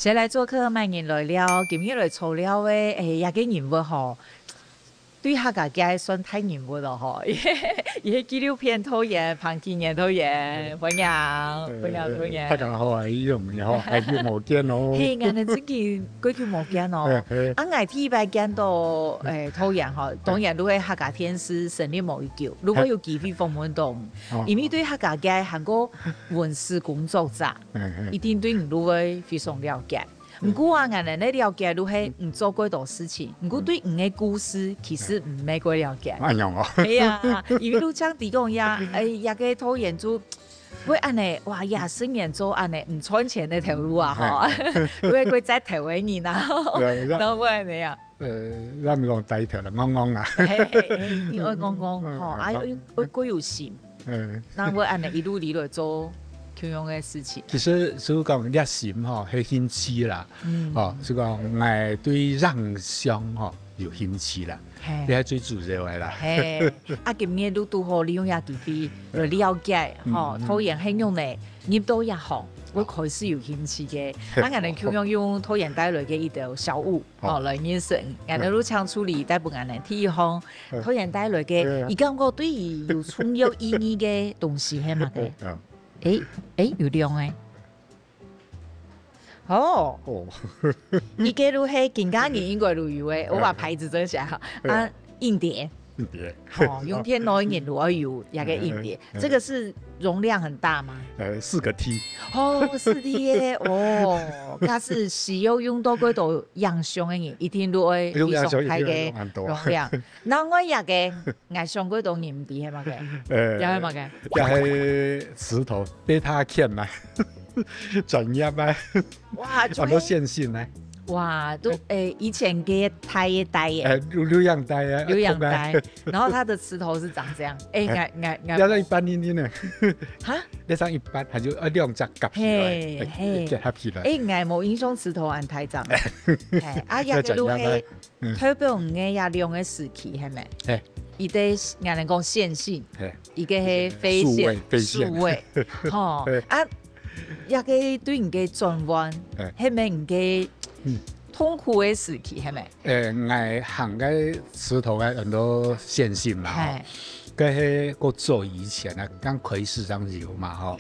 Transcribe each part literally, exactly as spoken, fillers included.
誰來作客，麼人來尞？今日來坐尞个，欸，這个人物吼，對客家界算大人物了吼。佢係紀錄片導演，彭啟源導演，歡迎，歡迎導演。大家好啊，你好，你好，好久無見哦。嘿，𠊎等真經幾久無見哦。嘿，嘿。啊，𠊎第一擺見到，欸，導演吼，當然就係客家電視成立無幾久，就會有機會訪問到，哦。因為對客家界還過文史工作者， 嗯，嗯。一定對你就會非常了解。嗯。毋過啊，𠊎等个了解就係你做過多事情，毋過對你个故事其實毋係過了解。嗯。恁樣哦。係啊，因為就像你講呀，欸，這个導演就會恁呢，哇，幾十年做恁呢，毋賺錢个頭路啊，吼，嗯。會過再頭个人啊，對，對。然後會恁呢啊。 呃，咱毋講低頭啦，戇戇啊。嘿，嘿，嘿，你愛戇戇，嗯，吼，啊，嗯，愛，愛過有心。嗯。那會恁呢一路以來做共樣个事情。其實，所以講，熱心吼，係興趣啦。嗯。哦，所以講，𠊎對影像吼，有興趣啦。嘿。這係最主要个啦。嘿，啊，今日就拄好利用這機會來了解，嗯，吼，嗯。導演係仰呢，入到這行，會開始有興趣个。嘿。啊，𠊎等共樣用導演帶來个一條小物， 哦。哦，來認識。𠊎等就請助理帶分𠊎等第一項，嗯。導演帶來个，嗯。你感覺對於有重要意義个東西係麼个？嗯。欸，欸，有亮欸。哦。哦。這个就係今下人應該就有欸，我把牌子遮起來哈。嗯。啊，硬碟。 硬碟。吼，用電腦个人就愛有這个硬碟。嗯，嗯，嗯。這個是容量很大嗎？呃，四個T。哦，四T耶，哦，該係需要用到幾多影像个人，一定都愛非常大个容量。用影像一定要用很多。然後這个，𠊎想過當然毋知係麼个，呃，也係麼个？也係磁頭，beta cam嘛，專業嘛。哇，很多線性呢。哇，都，欸，以前个大个大个。欸，錄，錄影帶啊，錄影帶，然後它的磁頭是長這樣。欸，欸，𠊎，𠊎，𠊎，要到一般一點呢。哈？要上一般，它就，呃，兩隻夾起來，嘿，欸，嘿。結合起來。欸，𠊎無印象磁頭恁大張。嘿，啊，也个錄黑，要怎樣呢？嗯。特別有个也兩个時期，係無？嘿。一个，𠊎等講線性，嘿。一个係非線，數位，非線。數位。吼，嘿。啊， 這个對你个轉彎，欸。係毋係你个，嗯。痛苦个時期，係無？欸，𠊎行个石頭个很多線性嘛，吼。嘿。該係較早以前啊，剛開始正有嘛，吼。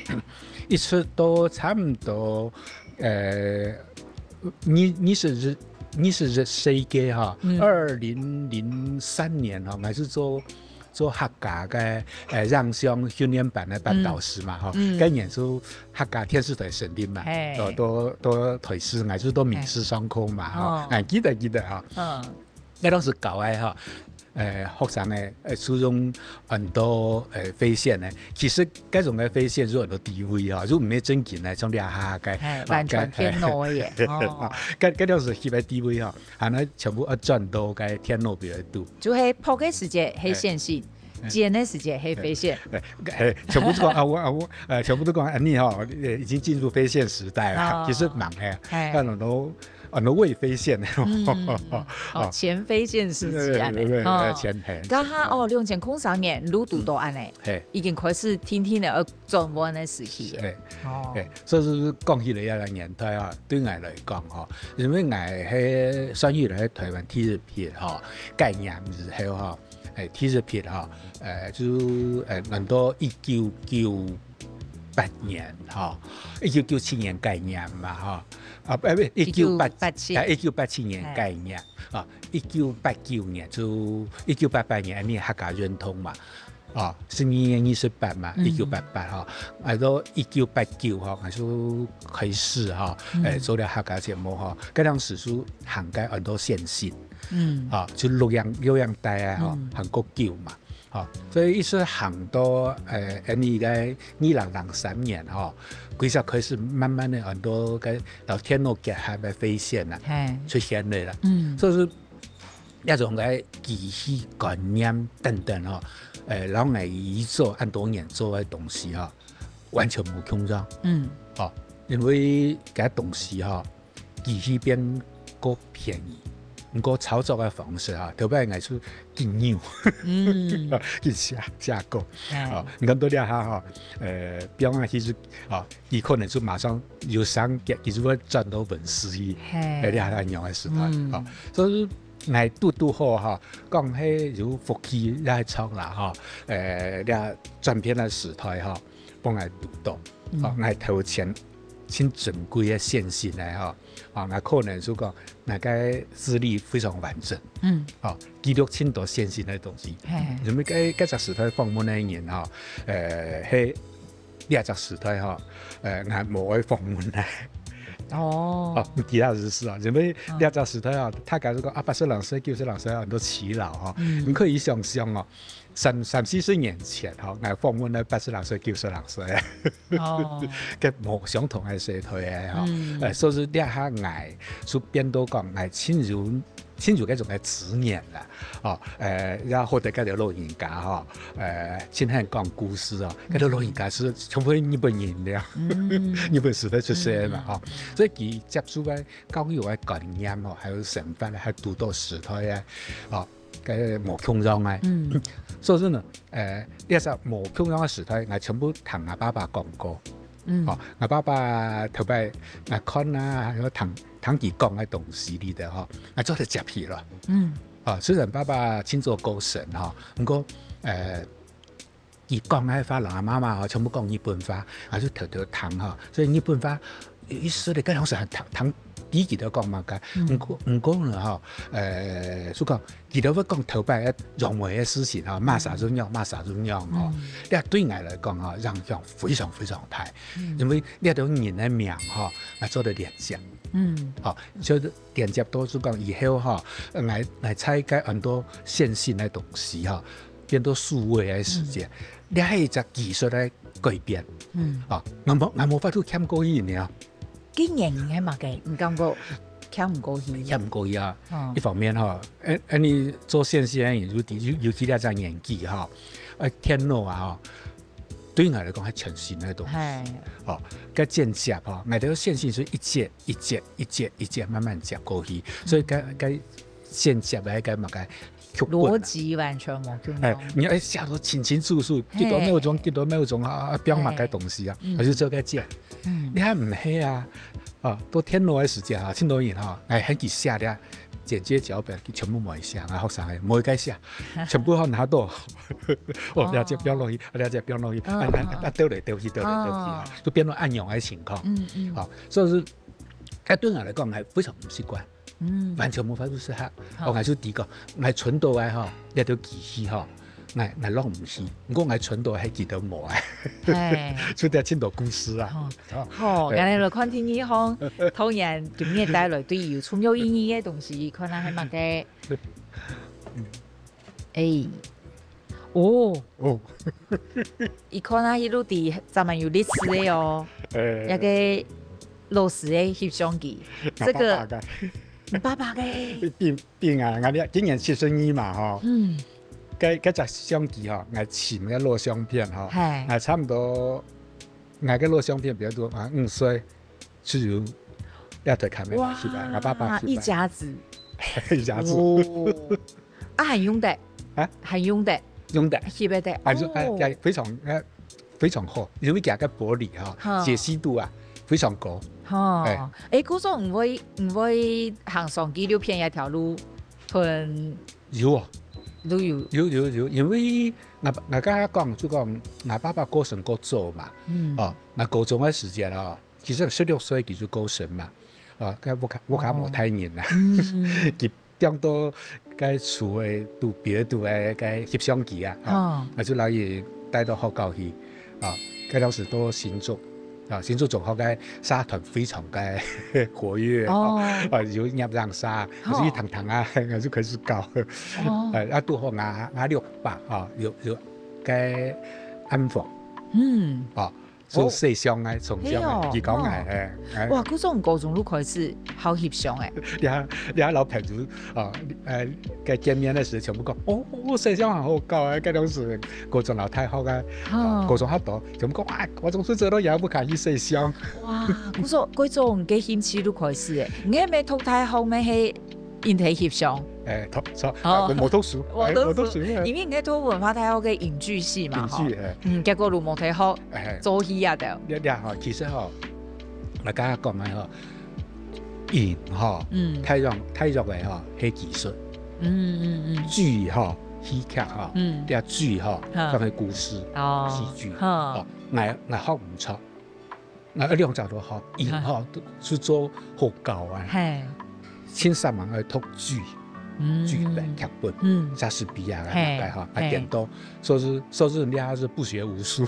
一直都差不多，呃，二，二十，二十世紀哈，嗯。二零零三年哈，還是做 做客家个，呃，影像訓練班个班導師嘛，嗯。吼，嗯。該年就客家電視台成立嘛，嘿。到，到，到台視，𠊎就到民視上課嘛，吼，哦。𠊎記得，記得哈。嗯。該當時教个哈，呃，學生呢，呃，就用很多，呃，飛線呢，其實該種个飛線有很多地位哈，就毋係正經个，像這下个，嘿，啊，完全電腦个耶，該，哦。該，該當時翕个地位哈， 啊，該全部愛轉到該電腦裡來讀。就係拍个時節係線性，欸。剪个時節係飛線。欸，欸，全部都講啊，𠊎，啊，𠊎，呃，全部都講，啊，你吼，呃，已經進入飛線時代了，哦。其實毋係，嘿。該種都，啊，都未飛線。嗯，哦，前飛線時期恁呢，對，對，對，哦。前，嘿。剛好，哦，兩千空三年，你就讀到恁呢，嘿。已經開始定定个 轉彎个時期。欸，哦。欸，所以說講起來這个年代啊，對𠊎來講吼，因為𠊎係算起來係台灣第一批吼，戒嚴以後吼，欸，第一批吼，呃，就，呃，輪到一九九八年吼，一九九七年戒嚴嘛吼，啊，不，不，一九八，一九八七。啊，一九八七年戒嚴，欸。啊，一九八九年就，一九八八年，恁呢客家運動嘛， 哦，十二月二十八嘛，嗯。一九八八吼，啊，到一九八九吼，𠊎就開始吼，嗯。欸，做了客家節目吼，該當時就涵蓋很多線性，嗯。啊，就錄影，錄影帶啊，吼，嗯。還過久嘛，吼，所以一直行到，呃，恁呢个二零零三年吼，其實開始慢慢个很多个，呃，電腦結合个飛線啊，嘿。出現了啦。嗯。所以說， 這種个機器觀念等等吼，呃，然後𠊎以前恁多年做个東西吼，完全無共樣。嗯。哦，因為該東西吼，機器變較便宜，毋過操作个方式哈，頭擺𠊎就緊扭，嗯，緊寫寫稿。哦，你看到這下哈，呃，比方講，其實哦，佢可能就馬上有三個，佢就會轉到文字去，係，這下恁樣个時代。哦，所以𠊎堵堵好哈，講係有福氣也係著啦哈，呃，這轉變个時代哈，幫𠊎堵到，哦，𠊎頭前盡珍貴个先生呢哈，啊，𠊎可能就講，𠊎个資歷非常完整。嗯，哦，記錄盡多先生个東西。係，因為該該隻時代訪問个人哈，呃，係這隻時代哈，呃，𠊎無愛訪問个。哦，哦，其他人係啊，因為這隻時代啊，大家就講啊，八十零歲、九十零歲啊，很多耆老哈，你可以想像哦，三三四十年前哈，𠊎訪問个八十零歲、九十零歲。 哦，該無相同个社會个吼，呃，所以這下𠊎就變到講，𠊎盡有盡有該種个資源啦，哦，呃，也好得該兜老人家吼，呃，盡肯講故事哦，該兜老人家係全部日本人了，日本時代出世个嘛，吼，所以佢接觸个教育个觀念吼，還有想法，還堵到時代个，哦， 个無共樣个。嗯，所以說呢，呃，這隻無共樣个時代，𠊎全部聽𠊎爸爸講過。嗯，哦，𠊎爸爸頭擺𠊎看啊，還有聽聽佢講个東西裡頭吼，𠊎做得接起來。嗯，哦，雖然爸爸盡早過身吼，毋過，呃， 佢講个話，人阿媽媽吼，全部講日本話，啊，就偷偷聽吼。所以日本話有意思咧，該當時還聽聽知佢兜講麼个。毋過毋過呢吼，呃，就講佢兜會講頭擺个楊梅个事情吼，麼儕就仰，麼儕就仰吼。這對𠊎來講吼，影響非常非常大，因為這兜人个名吼，來做得連接。嗯，吼，所以連接到就講以後吼，呃，𠊎𠊎在該恁多線性个東西吼， 變到數位个時節，這係一隻技術个改變。嗯，啊，𠊎無𠊎無法度欠過去呢。今年你係麼个？你感覺欠毋過去？欠毋過去啊！哦，一方面吼，恁恁樣做線性个人，尤尤尤其這隻年紀吼，呃，電腦啊吼，對𠊎來講係全新个東西。係，哦，該剪接吼，𠊎兜線性係一節一節一節一節慢慢接過去，所以該該剪接个該麼个 曲棍啊。邏輯完全無共樣。哎，你愛寫到清清楚楚，幾多秒鐘，幾多秒鐘啊，啊，表達麼个東西啊，還係做該剪。嗯，你還毋係啊？啊，到電腦个時節啊，盡多人哈，哎，喊佢寫了剪接腳本，佢全部無愛寫，啊，學生个無愛寫，全部好拿到。哦，了解放落去，了解放落去，啊，啊，啊，鬥來鬥去，鬥來鬥去啊，就變到恁樣个情況。嗯嗯，啊，所以係，哎，對𠊎來講，還非常毋習慣。 嗯，完全無法度適合。哦，𠊎就知講，𠊎存到个吼，這兜機器吼，𠊎𠊎落毋去。毋過𠊎存到个係記得無啊，係，出得盡多故事啊。好，今日來看第二項，當然今日帶來對有重要意義个東西，看下係麼个。哎，哦，哦，一看啊，一路底咱們有歷史个哦，呃，那個老式个翕相機，這個，你爸爸个，定定啊，𠊎今年七十二嘛吼，嗯，該該隻相機吼，𠊎尋个老相片吼，係，𠊎差毋多，𠊎个老相片比較多啊，五歲。 就有這台camera哇，翕啊，𠊎爸爸翕啊。一甲子。一甲子。哦，啊，還用得？啊？還用得？用得。翕得得。啊，就，啊，哦。也非常，啊，非常好，因為佢个玻璃哈，哈。解析度啊，非常高。哈。哎。哎，故所毋會，毋會行上紀錄片這條路，同有哦。都有。有，有，有，因為𠊎，𠊎剛剛講，就講，𠊎爸爸過身過早嘛。嗯。哦，𠊎高中个時間哦， 其實十六歲佢就過身嘛，啊，該屋下，屋下無大人啦。嗯。佢當到該厝个肚，別肚个該翕相機啊，啊，哦。啊，就摎佢帶到學校去，啊，該當時到新竹，啊，新竹中學个社團非常个活躍，哦。啊，有攝影社，哦。所以堂堂啊，就開始搞。哦。啊，啊，拄好𠊎，𠊎六伯，啊，有，有該暗房。嗯。啊， 做細相个，從小个，哦，佢講个，哦。哎，哎。哇，故所高中就開始好翕相欸。你看，你看老朋友，哦，呃，該見面个時全部講，哦，細相很好搞啊，該當時高中老大學啊，哦。高中較多，全部講，啊，高中畢業都也毋敢去細相。哇，故所高中个興趣就開始欸，你還沒讀大學咩？係影體翕相。誒，讀，讀，哦。誒，無讀書，無讀書，誒，無讀書，誒。因為你係讀文化大學个影劇系嘛，影劇，吼。誒。嗯，結果就無在學，誒。做戲啊，對。這，這吼，其實吼，𠊎剛剛講个吼，影吼，嗯。大約，大約个吼，係技術。嗯，嗯，嗯。劇吼，戲劇吼，嗯。這劇吼，哈。算係故事，哦。戲劇，哈。哦，𠊎，𠊎學毋著。 啊，兩隻都好，以後都係做好教啊。嘿。盡煞猛愛讀劇，嗯。劇本、劇本，嗯。莎士比亞啊，嘿，大概哈，啊，嘿。顛倒，所以，所以人家是不學無術。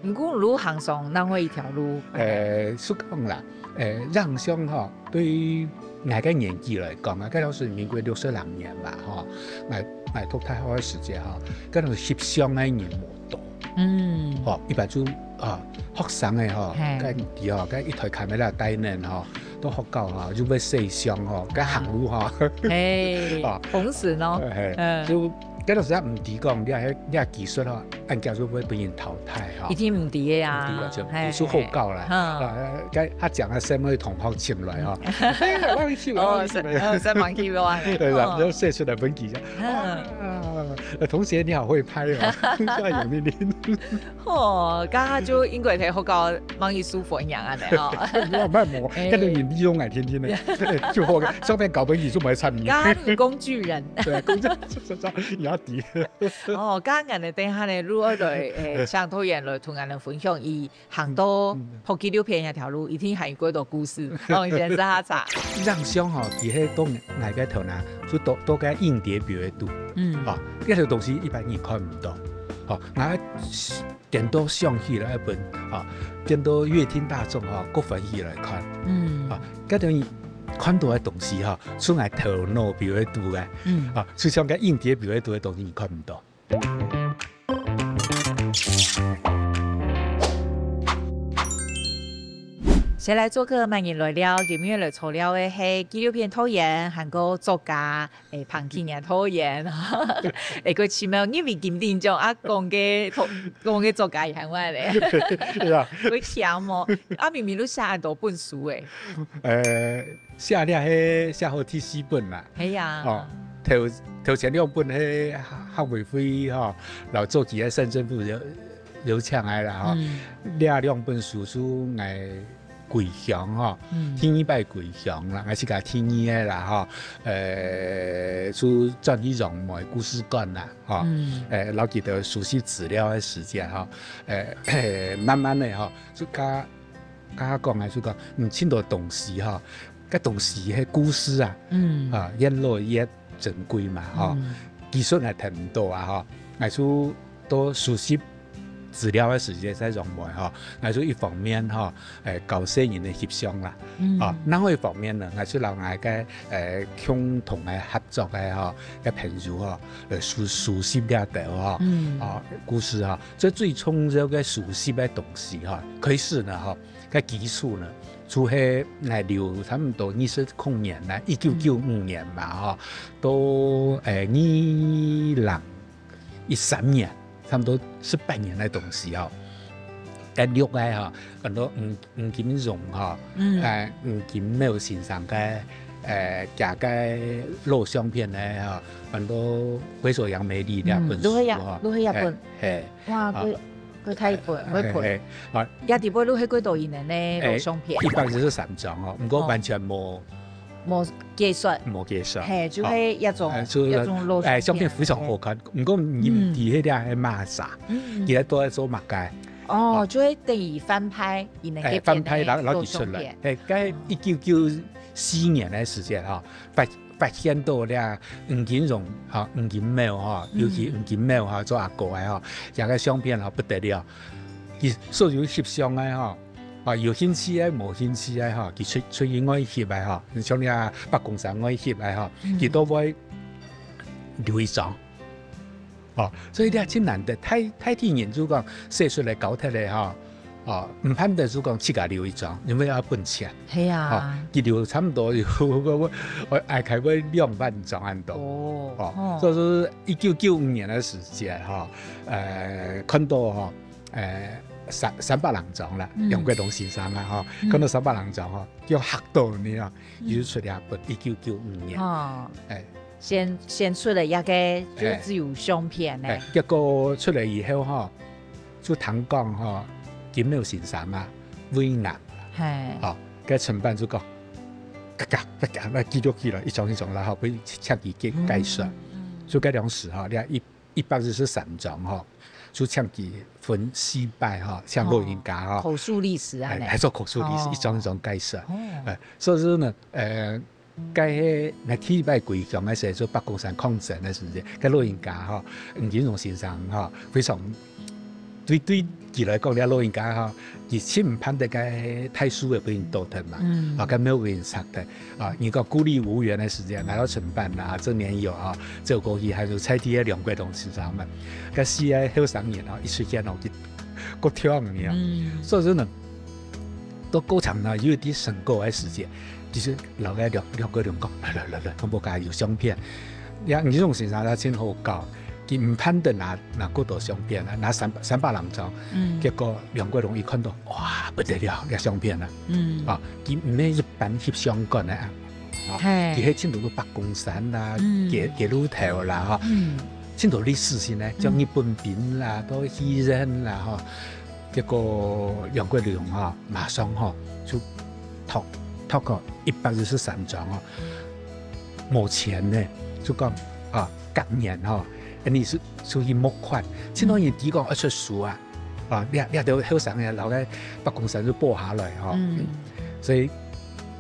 毋過路行上，哪會一條路？呃，係講啦，呃，影像哈，對於𠊎个年紀來講啊，該當時民國六十零年啦，哈，𠊎，𠊎讀大學个時節哈，該當時翕相个人無多。 嗯。吼，一般就，啊，學生个吼，嘿。該毋知吼，該一台camera帶等吼，到學校吼，就愛洗相吼，該行路吼。嘿，啊。封神哦。嘿，嗯。就，該老師也毋知講，你這，你這技術吼，恁遽就會分人淘汰吼。已經毋知个啊。毋知啊，就嘿，係好教啦。嘿。啊，該阿講个三位同學請來吼。哎，我去，我哦，去。三，呃，三毛去了啊。對啦，哦。就洗出來分佢。嗯。啊，同學你好會拍哦，這樣有命令。 吼，該下就應該在學校吂一受歡迎恁樣吼。我慢慢，哎。該个人利用𠊎天天个，就好个，相片搞分你就無參與。該下就工具人。對，工具人，也抵。哦，該下呢，等下呢，如果來，誒，請導演來同𠊎等分享，佢行到嗯。拍紀錄片這條路，一定還有幾多故事，哦，先試下茶。影像吼，佢係當𠊎个頭腦，就到，到該硬碟表个肚。嗯。啊，這條東西一般人看毋到。好，𠊎 顛倒想起來一本，啊，顛倒閱聽大眾，啊，各歡喜來看。嗯。啊，該等看到个東西，哈，係𠊎頭腦表个肚个，嗯。啊，就像該硬碟表个肚个東西，你看毋到。誰來作客，麼人來尞，今日來坐尞个係紀錄片導演，還過作家， 誒，彭啟源導演，誒，佢起碼因為金鼎獎啊，講个，講个作家也還會咧。對啊。佢強哦，啊，明明都寫很多本書誒。呃，寫了係寫好第四本啦。係啊。哦，頭，頭前兩本係客，客委會吼，摎早期个省政府有，有請來啦吼。嗯。這兩本書係𠊎 歸鄉吼，嗯。第二擺歸鄉啦，𠊎自家第二个啦吼，呃，就轉去楊梅故事館啦吼，嗯。呃，摎佢兜收集資料个時節吼，呃，慢慢个吼，就較，較講个就講，嗯，盡多東西吼，該東西个故事啊，嗯。啊，越來越 珍貴嘛，吼。嗯。技術𠊎聽毋到啊，吼，𠊎就到收集資料个時節在楊梅，吼，𠊎就一方面，吼，誒，教細人个翕相啦，嗯。啊，另外一方面呢，𠊎就摎𠊎个，誒，共同个合作个，吼，个朋友，吼，呃，收，收集了兜，吼，嗯。啊，故事，吼，這最重要个收集个東西，吼，開始呢，吼， 个基礎呢，就係𠊎留差毋多二十空年啦，一九九五年嘛，吼，到，誒，二零一三年，差毋多十八年个東西吼。該錄个吼，很多吳，吳金榮吼，嗯。誒，吳金茂先生个，誒，厥个老相片个吼，很多《回首楊梅》裡兩本書，嗯，都係呀，吼，都係呀本。嘿，嘿。哇，啊。佢 佢大本，佢本。嘿，嘿，啊。也底背路係幾多年个呢，誒，老相片。一般就是三張哦，毋過完全無，哦。無解說。無解說。嘿，就係一種，哦。誒，就係，一種老相片。誒，相片非常好看，毋過你，嗯。你係該係麼儕？嗯。佢在做，在做麼个？哦，啊。就係等於翻拍，佢能夠誒，翻拍，然後，然後佢出來。變成老相片。誒，該一九九四年个時間哈，發 發現到這吳金榮，吼，吳金茂，吼，嗯。尤其吳金茂，吼，做阿哥个，吼，厥个相片，吼，不得了。佢所有翕相个，吼，啊，有興趣个、無興趣个，吼，佢出，出去外翕个，吼，像這伯公山外翕个，吼，嗯。佢都會留一張。 哦，所以這真難得，大，大體人就講寫出來交忒个吼，哦，毋盼得就講自家留一張，因為愛分錢。係啊。哦，佢留差毋多有，𠊎，𠊎，𠊎大概會兩萬張恁多。哦，哦，哦。所以說一九九五年个時節吼，呃，看到吼，呃，三，三八人庄啦，嗯。楊國龍先生啊，吼，嗯。看到三八人庄吼，就嚇到呢，吼，嗯。佢就出了本一九九五年。哦。哎。先，先出了一个，就哎。只有相片呢。哎，結果出來以後吼，就聽講吼，金老先生啊，胃癌。嘿。哦，該承辦就講，嘎嘎，嘎嘎，來記錄起來，一張一張來吼，分請佢解，嗯，解說。嗯。所以該當時吼，你看一，一百一十三張吼，就請佢分四擺吼，請老人家吼。哦，口述歷史啊，哎，呢。還做口述歷史，哦。一張一張解說。哦。哎，所以說呢，呃，該係𠊎第一擺歸鄉个時節，做八公山抗戰个時節，該老人家吼，吳金榮先生吼，非常，對，對佢來講，這老人家吼，佢盡毋盼得該大樹仔分人倒忒嘛，嗯。啊，該廟分人拆忒，啊，你講孤立無援个時節，來到承辦啊，鄭年友啊，走過去，還有在地个梁國棟先生們，該四个後生人啊，一時間哦，佢過跳呢。嗯。所以說呢，到過程呢，有一點成果个時節，其實老个梁，梁國棟講，來來來來，我屋下有相片。呀，吳金榮先生佢真好搞，佢毋盼得拿，拿過多相片啊，拿三，三百零張。嗯。結果梁國棟一看到，哇，不得了，這相片啊。嗯。啊，佢毋係一般翕相館个啊。啊，嘿。佢係盡多个八公山啦，嗯。街，街路頭啦，哈。嗯。盡多歷史性呢，像日本兵啦，嗯。到戲人啦，哈。結果梁國棟哈，馬上哈，就託，託个一百一十三張哈，無錢呢，就講，啊，隔年哈，恁呢就，就去募款，盡多人提講愛出書啊，啊，這，這兜後生个，然後呢，八公山就報下來哈。嗯。所以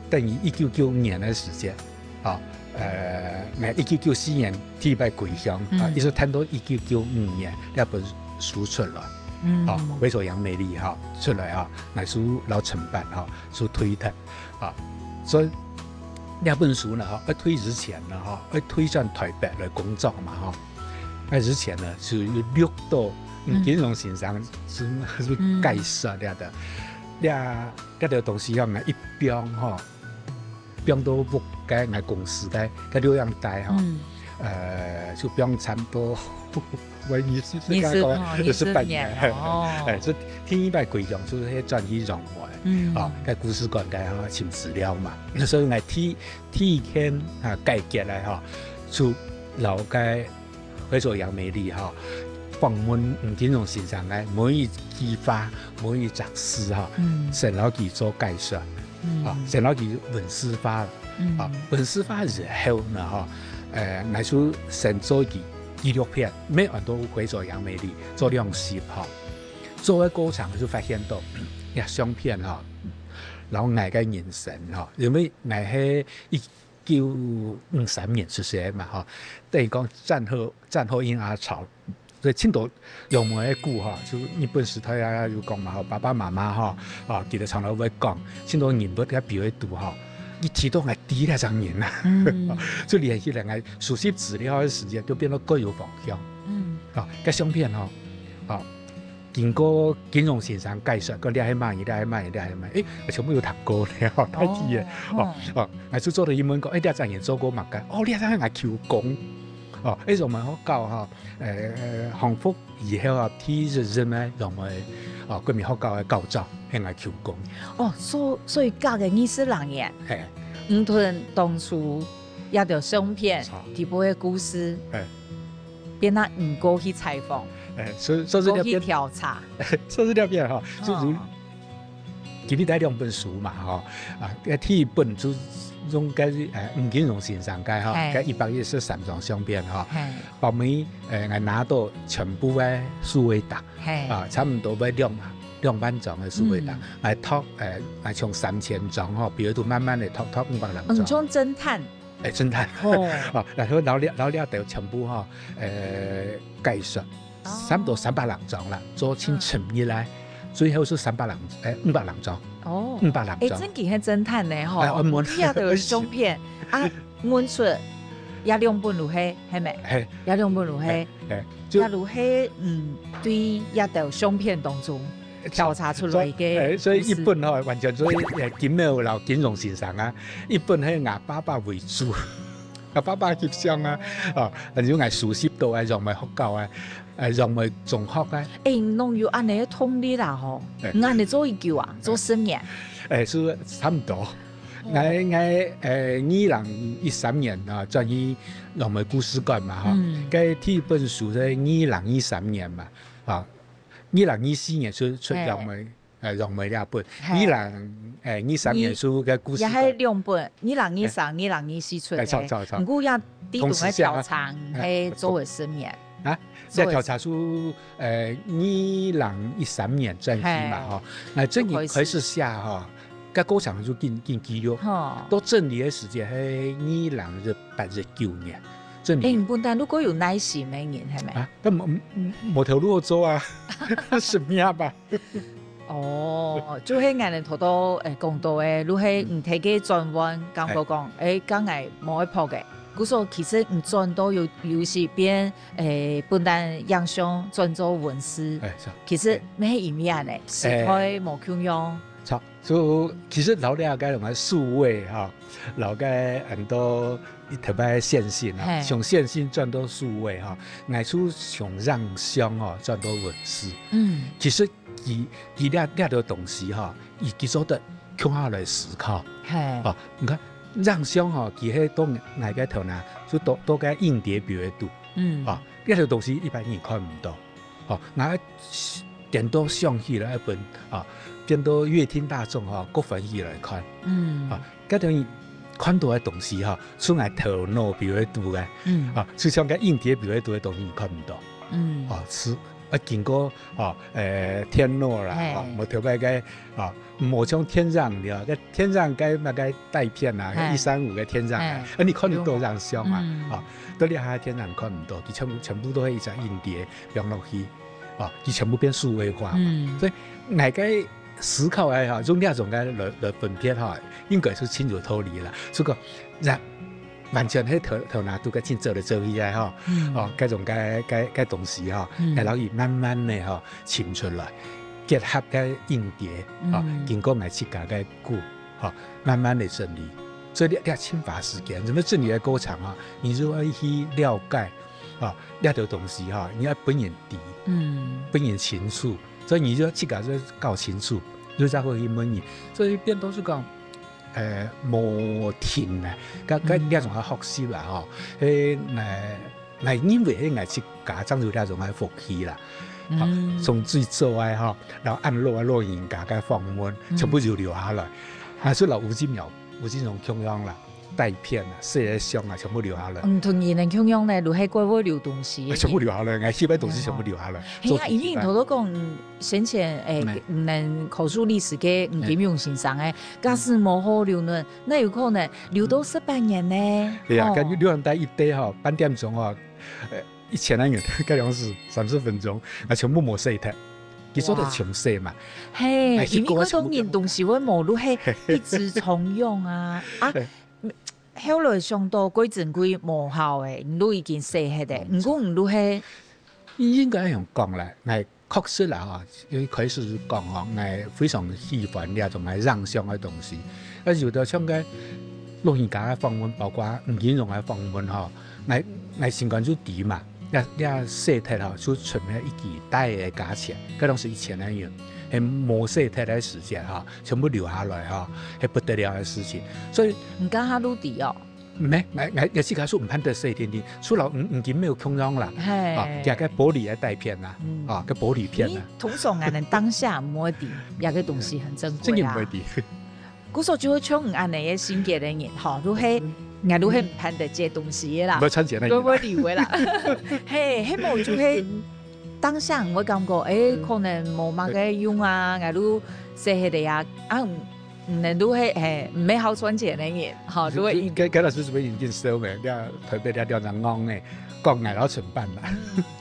等於一九九五年个時間， 啊，呃，𠊎一九九四年第一擺歸鄉，啊，嗯。一直等到一九九五年，這本書出來，嗯。啊，《回首楊梅裡》哈，出來哈，𠊎就摎承辦哈，就退忒，啊，所以這本書呢，哈，愛退之前呢，哈，愛退轉臺北來工作嘛，哈，該之前呢，就有錄到，嗯，嗯。金榮先生就，就解說這个，嗯。這，這个東西吼，𠊎一放吼， 放到屋个𠊎公司个，个錄影帶吼，嗯。呃，就放差不多，我二十，二十，哦，二十八年。二十年，哦。哎，所以第一擺歸鄉就係轉去楊梅，嗯。哦，該故事館該吼，尋資料嘛。所以𠊎第，第一件啊，解決了吼，就摎該 回首楊梅裡吼，訪問吳金榮先生个每一句話、每一隻字吼，嗯。先摎佢做解說，嗯。啊，先摎佢文字化，嗯。啊，文字化以後呢，吼，呃，𠊎就先做一紀錄片，乜安到《回首楊梅裡》做兩集吼。做个過程就發現到，這相片吼，摎𠊎个人生吼，因為𠊎係一 九五三年出世个嘛，吼，等於講戰後，戰後嬰兒潮，所以盡多楊梅个故吼，就日本時代啊，有講嘛，吼，爸爸媽媽吼，啊，佢兜常常會講，盡多人物个表演度吼，一提到𠊎知這種人啊，嗯。就連起來，𠊎收集資料个時間就變到各有方向。嗯。啊，該相片吼，啊， 經過金榮先生解說，講這係麼人，這係麼人，這係麼人，誒，全部有讀過了，吼，大致个，哦，哦，哦，哦，𠊎就做得去問講，誒，這隻人做過麼个？哦，這隻係𠊎舅公，哦，誒，楊梅學校吼，呃，康復以後啊，第一任个楊梅，哦，國民學校个校長，係𠊎舅公。哦，所，所以隔个二十零年，嘿。毋同當初這條相片，著。底背个故事，嘿。 變啊，毋過去採訪，哎，所以，所以這片，毋過去調查。所以這片吼，就係哦。佢有帶兩本書嘛，吼，啊，該第一本就用該，呃，吳金榮先生个吼，嘿。該一百一十三張相片吼，嘿。包尾，呃，𠊎拿到全部个數位檔，嘿。啊，差毋多愛兩，兩萬張个數位檔，嗯。來讀，呃，來從三千張吼，比如就慢慢个讀，讀五百零張。嗯，像偵探， 誒，偵探。哦。哦，然後，然後這，然後這兜全部吼，呃，解說，哦。差毋多三百零張啦，做盡深入來，嗯。最後係三百零，誒，五百零張。哦。五百零張。誒，真經係偵探呢，吼。哎，我問。這兜相片，啊，問出，這兩本就係，係無？嘿。這兩本就係，嘿，嘿，就這就係，嗯，對這兜相片當中 調查出來个故事。所以，誒，所以一本吼，完全所以，誒，金老摎金榮先生啊，一本係𠊎爸爸為主，𠊎爸爸翕相啊，哦，還有𠊎熟悉到啊，楊梅學校啊，呃，楊梅中學个。欸，你有恁樣个動力啦吼，哎。你恁樣做幾久啊？做十年？哎，係差毋多。哦。𠊎，𠊎，呃，二零一三年啊，轉去楊梅故事館嘛，吼。嗯。該第一本書係二零二三年嘛，啊，二零二四年出，出，哎。楊梅，呃，楊梅這本。嘿。二零，呃，二三年出个故事館。也還兩本，二零二三、哎。二零二四出个。哎，著，著，著。毋過也在同个調查，同時寫啊。哎，係做了十年。 啊，做，這調查書，呃，二零一三年轉去嘛，嘿。吼。該正經開始寫吼，該過程就緊，緊記錄。吼。到整理个時間係二零一八、一九年，整理。欸，你本來就較有耐心个人，係無？啊，該無，無，無頭路好做啊，食命吧。 哦，就係𠊎等頭頭，欸，講到个，就係你頭个轉彎，感覺講，欸，該𠊎無愛拍个。故所其實你轉到有，有時變，欸，本來影像轉做文字，哎，是。其實哎。無一樣呢，時代無共樣。著，就其實摎這个用个數位哈，摎个很多特別个線性啊，嘿。從線性轉到數位哈，𠊎就從影像哦轉到文字。嗯。其實 佢，佢這，這兜東西吼，佢，佢做得共下來思考。嘿。哦，你看，影像吼，佢係到𠊎个頭那，就到，到該硬碟表个肚。嗯。哦，這兜東西一般人看毋到。哦，𠊎顛倒想起來一本，哦，顛倒閱聽大眾吼，較歡喜來看。嗯。哦，該兜人看到个東西吼，就𠊎頭腦表个肚个。嗯。哦，就像該硬碟表个肚个東西，你看毋到。嗯。哦，係 啊，經過，哦，呃，電腦啦，嘿。哦，無特別个，哦，無像電影了，該電影該麼个帶片啊，嘿。一三五个電影啊，嘿。啊，你看得到影像啊，嗯。哦，到這下電影看毋到，佢全部，全部都係一隻硬碟放落去，哦，佢全部變數位化嘛。嗯。所以，𠊎个思考个哈，用這種个來，來分別哈，應該係真有道理啦。這個，人 完全係頭，頭那肚个真做來做去个吼，嗯。哦，該種个，个，个東西吼，嗯。會摎佢慢慢个吼，尋出來，結合个硬碟，哦，嗯。經過𠊎自家个估，哦，慢慢个整理。所以這，這真花時間，怎麼整理个過程啊，你就愛去了解，哦，這兜東西哈，你愛分人知，嗯。分人清楚，所以你就自家就搞清楚，就再會去問人。所以變到係講， 呃，無停啊，該，該，嗯。這種个學習啦，吼，誒，𠊎，𠊎認為係𠊎自家正有這種个福氣啦。嗯。啊，從最早个吼，然後恁老个老人家个訪問，嗯。全部就留下來。啊，所以摎吳靜苗、吳靜蓉共樣啦，帶片啊、攝个相啊，全部留下來。嗯，同你等共樣呢，就係過會留東西个人。啊，全部留下來，𠊎翕个東西全部留下來。係啊，做主題單。因為你頭頭講，嗯， 先前，誒，嗯。你等考述歷史个，嗯，金庸先生，誒，假使無好留呢，哪有可能留到十八年呢？對啊，哦。該留等到一堆吼，半點鐘吼，呃，一千個人，該樣係三十分鐘，啊，全部無洗忒，佢做得全洗嘛。哇。嘿，哎，因為該種人東西會無就係一直重用啊，啊，嘿。後來想到過珍貴無效誒，你都已經洗忒誒，嗯，毋過你都係應該恁樣講啦，𠊎 確實啦，吼，一開始就講吼，𠊎非常喜歡這種个影像个東西。啊，有兜像个老人家个訪問，包括吳金榮个訪問吼，𠊎，𠊎心肝就知嘛，這，這洗忒吼，就存了一幾代个價錢，該當時一千個銀，係無洗忒个時間吼，全部留下來吼，係不得了个事情。所以，你剛剛都知哦。 毋係，𠊎，𠊎，𠊎自家係毋盼得洗定定，除了黃，黃金無共樣啦，嘿。啊，佢个玻璃个底片啊，嗯。啊，个玻璃片啊。你通常𠊎等當下毋會知，這個東西很珍貴啊。真个毋會知。故所就會像你恁樣个性格个人，吼，就係，𠊎就係毋盼得這東西个啦，毋會賺錢个人。毋會理會啦。嘿，係無就係當下毋會感覺，誒，可能無麼个用啊，𠊎就洗忒个啊，啊， 嗯，你都係，嘿，毋係好賺錢个人，吼，都會一該，該老師係毋係已經燒咩？這特別這兩隻戇个，講𠊎摎陳板啦。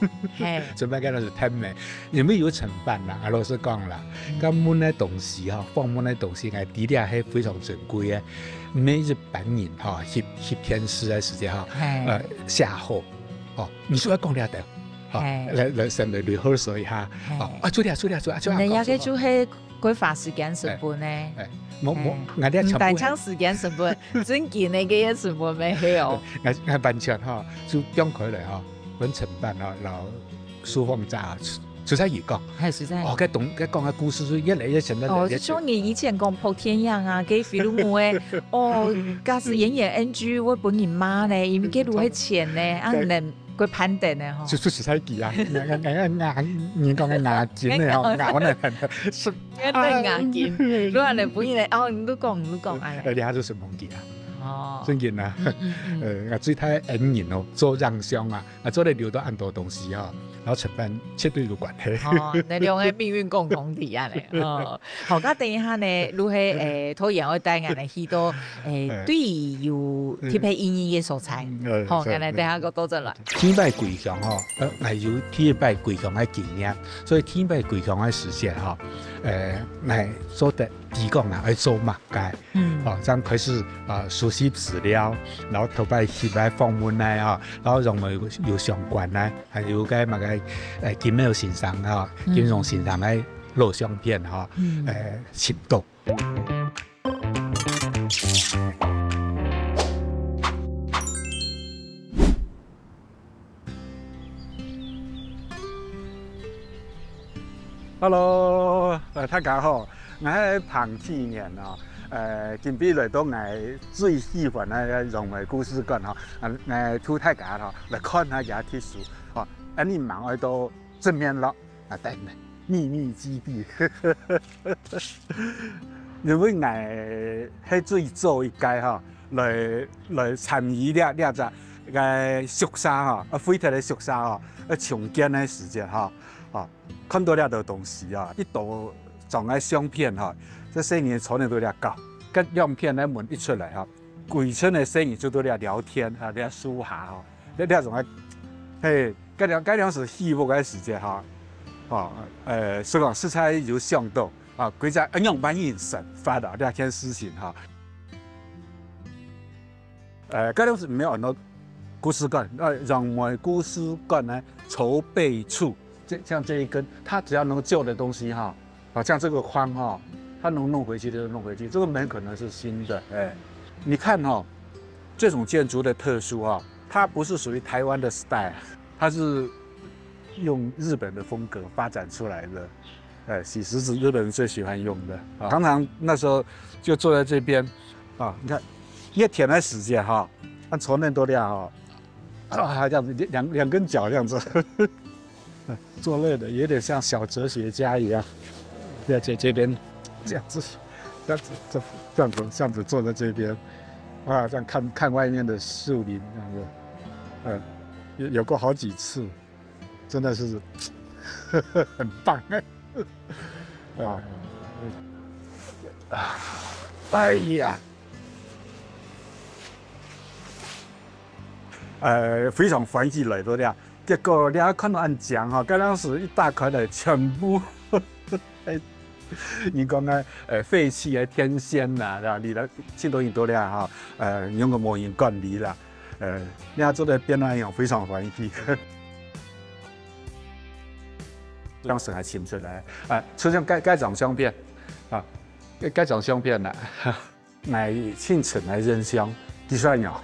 嗯，嘿。陳板該老師聽咩？因為有陳板啦，啊，老實講啦，嗯。該問个東西吼，訪問个東西，𠊎知這係非常珍貴个，毋係一般人吼，翕，翕電視个時間吼，嘿。呃，寫好，哦，你係愛講這兜，吼，嘿。來，來，先來rehearsal一下，嘿。哦，啊，出來，出來，出來，出來，你那個就係 過花時間成本呢。哎，哎，無，無，哎，𠊎這全部毋單淨時間成本，真正个个成本乜係哦。𠊎，𠊎完全吼，就放開來吼，分陳板吼，摎书凤斋啊，出在一讲。还是在哦，该懂，该讲个故事是越来越深，越来哦，越深。就像你以前讲破天阳啊，给菲律宾的，哦，假使演演 N G 会分人骂呢，因为给路还钱呢，啊，对。能够攀登呢吼。就出实在记啊，人讲个牙金的吼，牙我那很是。该等牙金，如果能不应该，哦，你都讲，你都讲，哎。而且他就是蒙吉啊。哦。真的啊。嗯嗯嗯。呃，我最讨厌人哦，做这样凶啊。 啊，做得留到恁多东西哈，然后承办绝对有关系。哦，那两个命运共同体啊嘞，哦。好，那等一下呢，如何诶，拖延会带俺来去到诶，哎对于有特别意义的所在，嗯，好，是，俺来等一下个多转来。天拜归乡哈，呃，俺有天拜归乡的经验，所以天拜归乡的时间哈，呃，俺做得提供啊，要做嘛，该，嗯，哦，这样开始啊，收集资料，然后头拜去拜访问呢，哈，然后认为有相关呢。 还有个么个，呃，金廟先生啊，嗯。金融先生个老相片哈，嗯。呃，请到。Hello，呃，大家好，𠊎係彭启源哦，呃，今晡日來到𠊎最喜歡个楊梅故事館哈，呃，呃，同大家哈來看下佢个特殊哈。 恁你忙愛到正面咯，啊，等等，秘密基地。因為𠊎係最早一屆哈，來來參與這這隻个宿舍哈，啊，廢忒个宿舍哈，啊，重建个時節哈，啊，看到這兜東西啊，一到張个相片哈，這細人坐等到這搞，該相片个門一出來哈，歸陣个細人就到這聊天啊，這樹下哈。 這這種个，嘿，該量該量係起屋个時節哈，吼，呃，所以講實在有想到啊，歸隻恁樣般人生發啊這件事情哈。呃，該量係毋係安到故事館，呃，楊梅故事館个籌備處，這像這一根，它只要能夠救的東西哈， 啊，像這個框哈，它能弄回去就弄回去，這個門可能是新的，哎，你看哈，這種建築的特殊啊，它不是屬於台灣的 style，它是用日本的風格發展出來的，哎，其實是日本人最喜歡用的啊。常常那時候就坐在這邊啊，你看，越甜的時節哈，那從那多料哈，啊，還這樣子兩兩根腳這樣子。 坐累了，有點像小哲學家一樣，在在這邊這樣子，這樣子，這這樣子，這樣子坐在這邊，啊，這樣看看外面的樹林，這樣子，嗯，有有過好幾次，真的是很棒哎，啊，哎呀。 呃，非常歡喜來到這。結果你看到恁靚哈，該當時一打開來，全部，哎，你講个，呃，廢棄个電線啦，對吧？你來，盡多人都這哈，呃，用个無人管理啦，呃，你看做得變那樣，非常歡喜。當時還尋出來，啊，出現該該張相片，啊，該該張相片啦。 𠊎盡深个印象，就算了。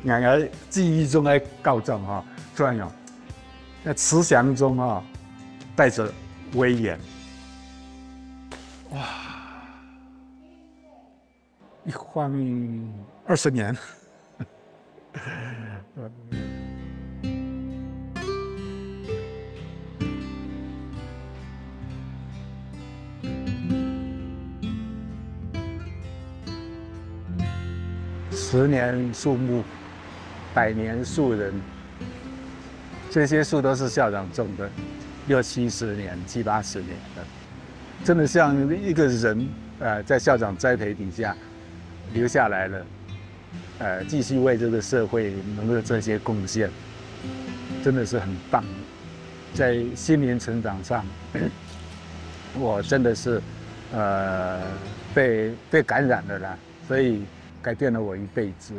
𠊎𠊎記憶中个校長吼，就算了。那慈祥中吼，帶著威嚴。哇，一晃二十年。 十年树木，百年树人，這些樹都是校長種的，六七十年、七八十年了，真的像一個人，呃，在校長栽培底下留下來了。 呃，繼續為這個社會能夠做一些貢獻，真的是很棒。在心靈成長上，我真的是，呃，被被感染了啦，所以改變了我一輩子。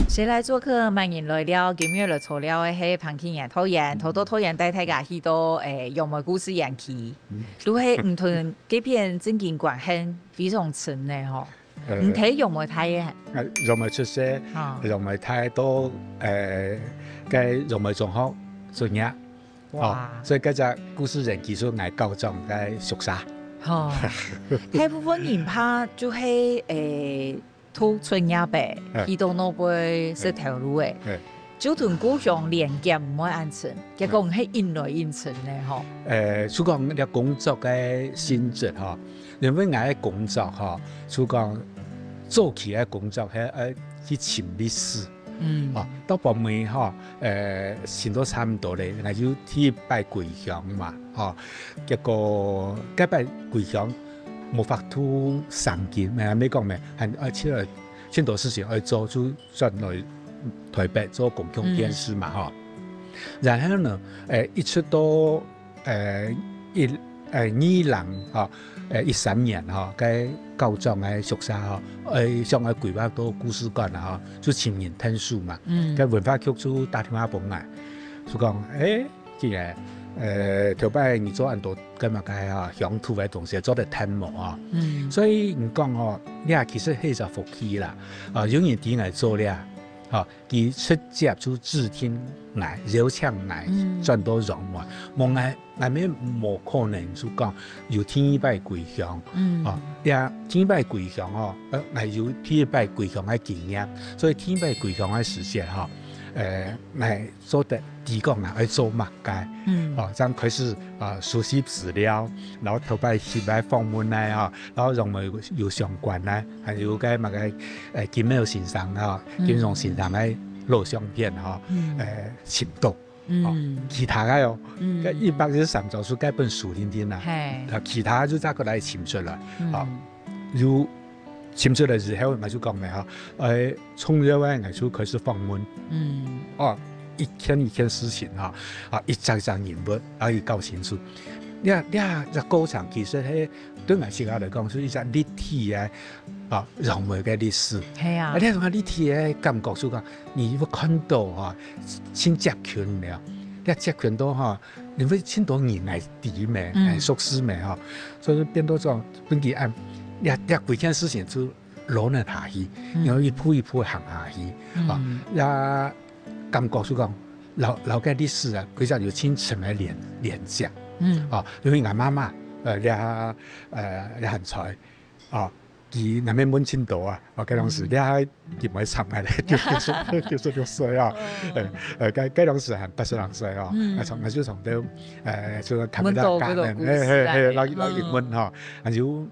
誰來作客，麼人來尞，今日來坐尞个係彭啟源導演，頭到導演帶大家去到，誒，楊梅故事園區。就係毋同該片正經關係非常深呢吼。呃，你在楊梅大个？呃，楊梅出世，哦。楊梅大到，呃，該楊梅中學畢業。哇。哦，所以該隻故事人其實𠊎校長个宿舍。哦，大部分人怕就係，誒，讀出業个，哎。去到該位食頭路个。哎。就同故鄉連結毋會恁深，結果係硬來硬深个吼。誒，就講這工作个性質吼，因為𠊎个工作吼，就講早期个工作係愛去尋歷史。嗯。哦，到後尾吼，誒，尋到差毋多咧，𠊎就第一擺歸鄉嘛，吼。結果該擺歸鄉無法度生根，誒，毋係講咩，還愛去盡多事情愛做，就轉來台北做公共電視嘛，嗯。吼。然後呢，誒，一直到，誒，一，誒，二零，吼，誒，一三年，吼，該校長个宿舍，吼，誒，想愛規劃到故事館啊，吼，就請人𢯭手嘛。嗯。該文化局就打電話分𠊎，就講，誒， 既然，呃，頭擺你做恁多該麼个啊，鄉土个東西做得𢯭無啊？嗯。所以你講哦，這其實係一隻福氣啦。啊，有人知𠊎做這，啊，佢直接就指定𠊎，邀請𠊎，嗯。轉到楊梅。無𠊎，𠊎乜無可能就講有第二擺歸鄉。嗯。啊，這第二擺歸鄉哦，呃，𠊎有第二擺歸鄉个經驗，所以第二擺歸鄉个時節吼，呃，𠊎 做得知講啊，愛做麼个。嗯。哦，正開始，啊，收集資料，然後頭擺去來訪問來啊，然後同佢有相關來，還有該麼个，呃，金廟先生啊，嗯。金榮先生个老相片啊，嗯。呃，尋到。嗯。哦，其他个哦，嗯。該一百一十三招數該本書定定啊，嘿。啊，其他就再過來尋出來。嗯。啊，有尋出來之後，𠊎就講了哈，呃， 重要个，𠊎就開始訪問。嗯。哦，一件一件事情哈，啊，一隻一隻人物，啊，去搞清楚。這，這隻過程其實係對𠊎自家來講，係一隻立體个，啊，楊梅个歷史。係啊。啊，這種立體个感覺，就講你會看到哈，真接近了。這接近到哈，因為盡多人來知咩，嗯。來熟識咩哈，所以變到講，分佢恁，這，這幾件事情就 摎等下去，嗯。然後一步一步行下去，嗯。啊，也感覺就講，摎，摎該歷史啊，其實有深深个連，連接。嗯。啊，因為𠊎媽媽，呃，這，呃，這還在，啊，佢那邊問盡多啊，啊，該當時，嗯。這佢毋會長个咧，就，九十，九十六歲啊，嗯。呃，呃，該，該當時還八十零歲啊，嗯。啊，從，就從頭，呃，就看不到問到這个故事啊，嘿，嘿，嘿，老，嗯。老人問吼，啊，有，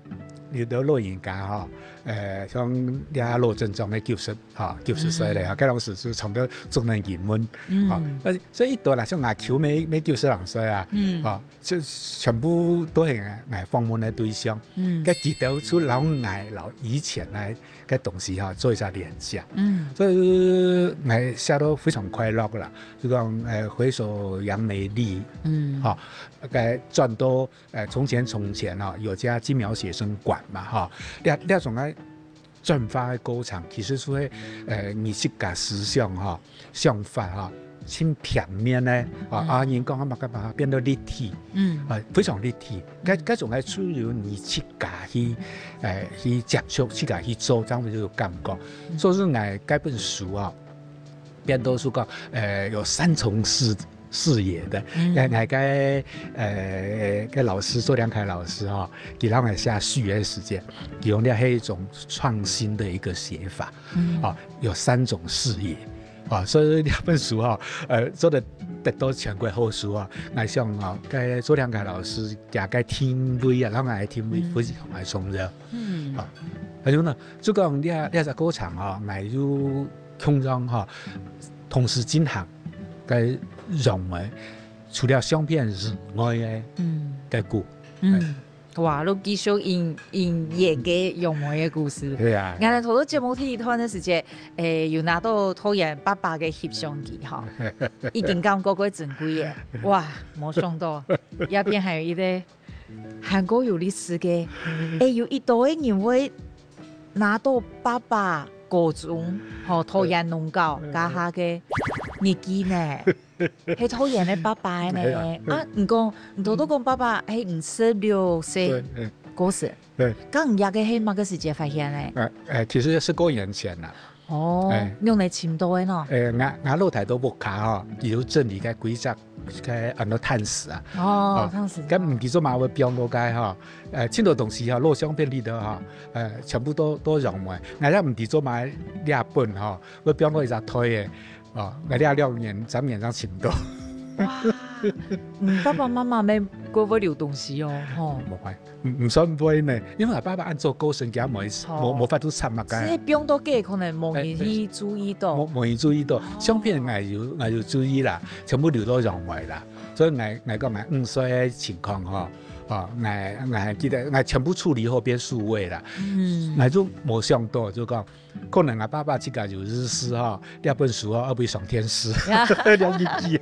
有兜老人家吼， 呃，像這老鄭庄个九十，哈，九十歲了，嗯。哈，該當時就從頭做到尾門，嗯。哈，呃，所以一到啦，像𠊎舅姆，姆九十零歲啊，嗯。哈，就全部都係𠊎訪問个對象，嗯。該佢兜就摎𠊎摎以前个該東西哈，做一下連接，嗯。所以𠊎寫到非常快樂啦，就講，呃，回首楊梅綠，嗯。哈，該轉到 呃，從前從前哦，有家金描寫生館嘛，哈，這，這種个轉化个過程，其實係，呃，你自家思想哈，想法哈，盡平面呢，啊，嗯。啊，人講啊，麼个麼个變到立體，嗯。啊，非常立體。該，嗯。該種个只有你自家去，呃，去接觸，自家去做，這樣就有感覺。嗯。所以說，𠊎該本書啊， 變到係講，呃，有三重視，視野个。嗯。呃，𠊎个，呃，个老師，周良楷老師吼，佢摎𠊎寫序个時節，佢用這係一種創新的一個寫法。嗯。啊，有三種視野。啊，所以這本書吼，呃，做得得到全國好書啊，𠊎想啊，該周良楷老師佢个定位啊，摎𠊎个定位非常个重要。嗯。啊，還有呢，就講這，這隻過程吼，𠊎有 共樣吼，同時進行个楊梅，除了相片以外个，嗯。个故。嗯。哇，都繼續演，演演个楊梅个故事。對啊。𠊎等頭到節目第一段个時節，誒，有拿到導演爸爸个翕相機吼，已經感覺過珍貴个。哇，無想到，這片還有一個 還過有歷史个，誒，有幾多个人會拿到爸爸高中，吼，桃園農高，該下个日記呢？係桃園个爸爸呢？哎呀，啊，你講，你頭頭講爸爸，係五十六歲，對，哎。過身。對。該你這个係麼个時節發現呢？呃，呃，其實係過年前啦。哦，哎。仰般尋到个呢？呃，𠊎，𠊎老弟个屋下吼，有整理个歸隻，該安到炭屎啊。哦，哦，炭屎。該毋知做麼个會放到該吼，呃，盡多東西吼，老相片裡肚吼，呃，全部都，都用無。𠊎也毋知做麼个這本吼，會放到一隻袋仔。 哦，𠊎這兩年、三年正尋到。哇，嗯，爸爸媽媽乜過會留東西哦，吼。無關，毋，毋算會呢，因為𠊎爸爸恁早過身，佢也無，哦。無，無法度插麼个。係放到該可能無人去注意到。哎，對。無，無人注意到。哦。相片𠊎有，𠊎有注意啦，全部留到陽台啦。所以𠊎，𠊎講𠊎五歲个情況吼，哦，𠊎，𠊎還記得，𠊎全部處理好變數位啦。嗯。𠊎就無想到，就講 可能𠊎爸爸自家有意思吼，這本書吼，愛會上電視，了解。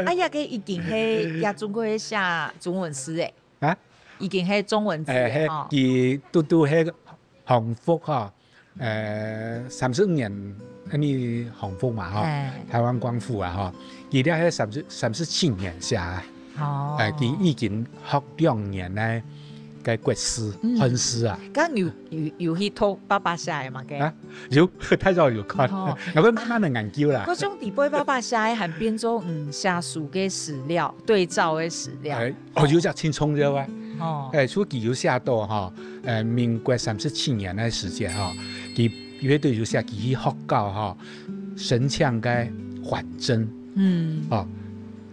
哎呀，該已經係，也總歸寫中文字誒。啊？已經係中文字誒，哎，係，吼。佢拄拄係光復吼，呃，三十五年，恁呢光復嘛吼，哎。台灣光復啊吼，佢這係三十，三十七年寫个。 哦。呃，佢已經學兩年个，个國字，嗯。漢字啊。該有，有，有去讀爸爸寫个嘛，該？啊，有，大家有看。哦。𠊎會慢慢仔研究啦。該種底背爸爸寫个還變做，嗯，寫書个史料，對照个史料。哎，哦，有隻盡重要啊。哦。哎，所以佢有寫到吼，呃，民國三十七年个時節吼，佢，佢都有寫佢去學校吼，申請个緩徵。嗯。哦，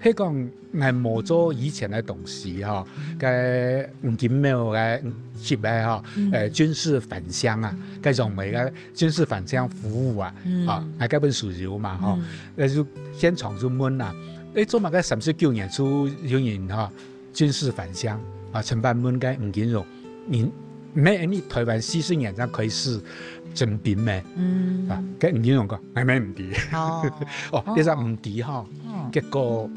係講 𠊎無做以前个同事吼，該黃金廟个，嗯，翕个吼，嗯。呃，軍事返鄉啊，該用个軍事返鄉服務啊，嗯。啊，𠊎該本書有嘛吼，嗯。呃，就現場就問啊，誒，做麼个三十九年就有人吼，軍事返鄉啊，陳板問該黃金榮， 你，毋係，你台灣四十年正開始徵兵咩？嗯。啊，該黃金榮講，𠊎乜毋知。哦。哦，哦。這隻毋知吼，哦。結果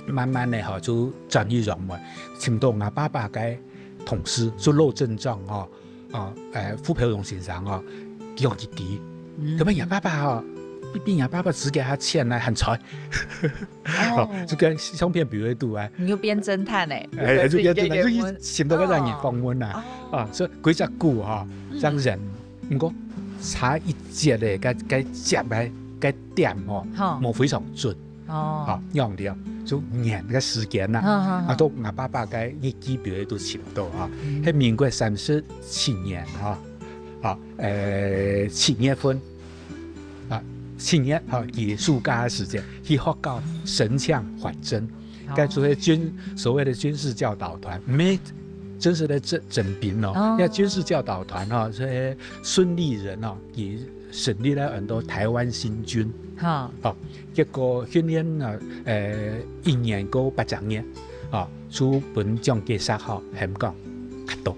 慢慢仔吼，就轉去陽門，尋到𠊎爸爸个同事，就老鎮長吼，哦，呃，傅培榮先生吼，佢講佢知。嗯。該麼𠊎爸爸吼，比，比𠊎爸爸自家還淺啊，還衰。 哦。哦，就該相片比對啊。你又變偵探欸。哎，就變偵探，就去尋到該隻人訪問啊。哦。啊，所以歸隻久吼，嗯。這樣人，毋過差一節个，該，該接个，該點吼，吼。無非常準。哦。吼，樣了，就年个時間啦。好，好，好。啊，到𠊎爸爸个日記表都尋到吼，嗯。係民國三十七年吼，啊，呃，七月份， 啊，七月，吼，佢暑假个時節，去學校申請緩徵。哦。該就係軍，所謂个軍事教導團，毋係真實个徵，徵兵哦。哦。該軍事教導團哦，係孫立人哦，佢成立了很多台灣新軍。哈。哦，結果訓練了，呃，一年過八隻月，哦，就分蔣介石吼，喊講，較多。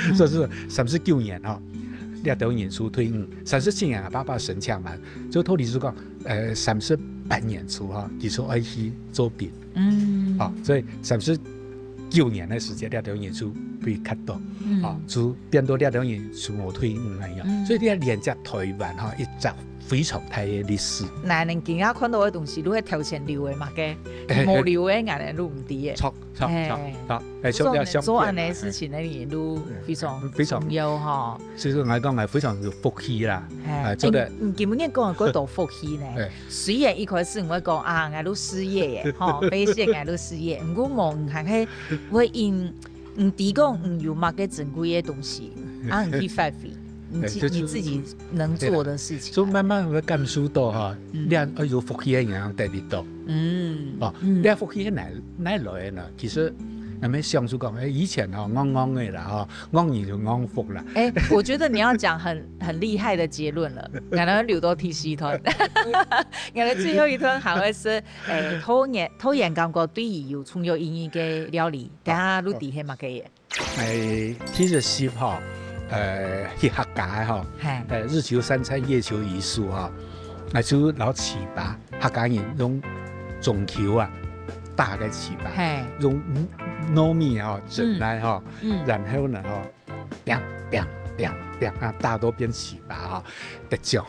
嗯。所以說三十九年吼， 這兜人就退伍，三十七年啊，爸爸申請嘛，就道理就講，呃，三十八年就吼，佢就愛去做兵。嗯。哦，所以三十九年个時節，這兜人就被cut到，嗯。哦，就變到這兜人就無退伍恁樣。嗯。所以這連接台灣吼，一隻非常大个歷史。𠊎等今下看到个東西，都係頭前留个嘛，該，哎，無留个，𠊎等都毋知个。著，著，著，嘿。著。哎，做，做恁樣个事情呢，你都非常，嗯，非常重要吼。 所以說𠊎講𠊎非常有福氣啦，嘿，啊，做得，欸，你，你今晡日講个幾多福氣呢？嘿。雖然一開始你會講啊，𠊎都失業耶，吼，發現𠊎都失業，毋過無，你還係會因，你知講你有麼个珍貴个東西，啊，你去發揮，你自，嘿，就是，你自己能做的事情。對啦。所以慢慢會感受到哈，嗯。你看，哎，有福氣个人得得到。嗯，哦，嗯。你看福氣哪，哪來个呢？其實，咱們想就講，哎，以前吼，戇戇个啦，吼， 戇人就戇福啦。欸，我覺得你要講很，很厲害的結論了，可能留到第四段。可能最後一段還會是，欸，突然，突然感覺對你有重要意義个料理，等下你知係麼个耶？欸，其實係吼，呃，去客家个吼，嘿。呃，日求三餐，夜求一粟吼，那就摎糍粑，客家人用中球啊，打个糍粑，嘿。用糯米吼，整來吼，嗯。嗯。然後呢吼， 砰，砰，砰，砰啊，打到變糍粑哈，得獎。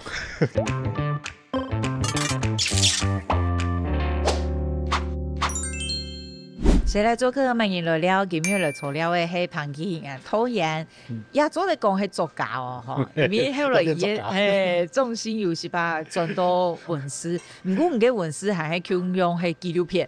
誰來作客，歡迎來尞，今日來坐尞个係彭啟興啊，導演，也做得講係作家哦，吼，因為後來佢个，嘿，重心有時把轉到文字，毋過你个文字還係共樣係紀錄片，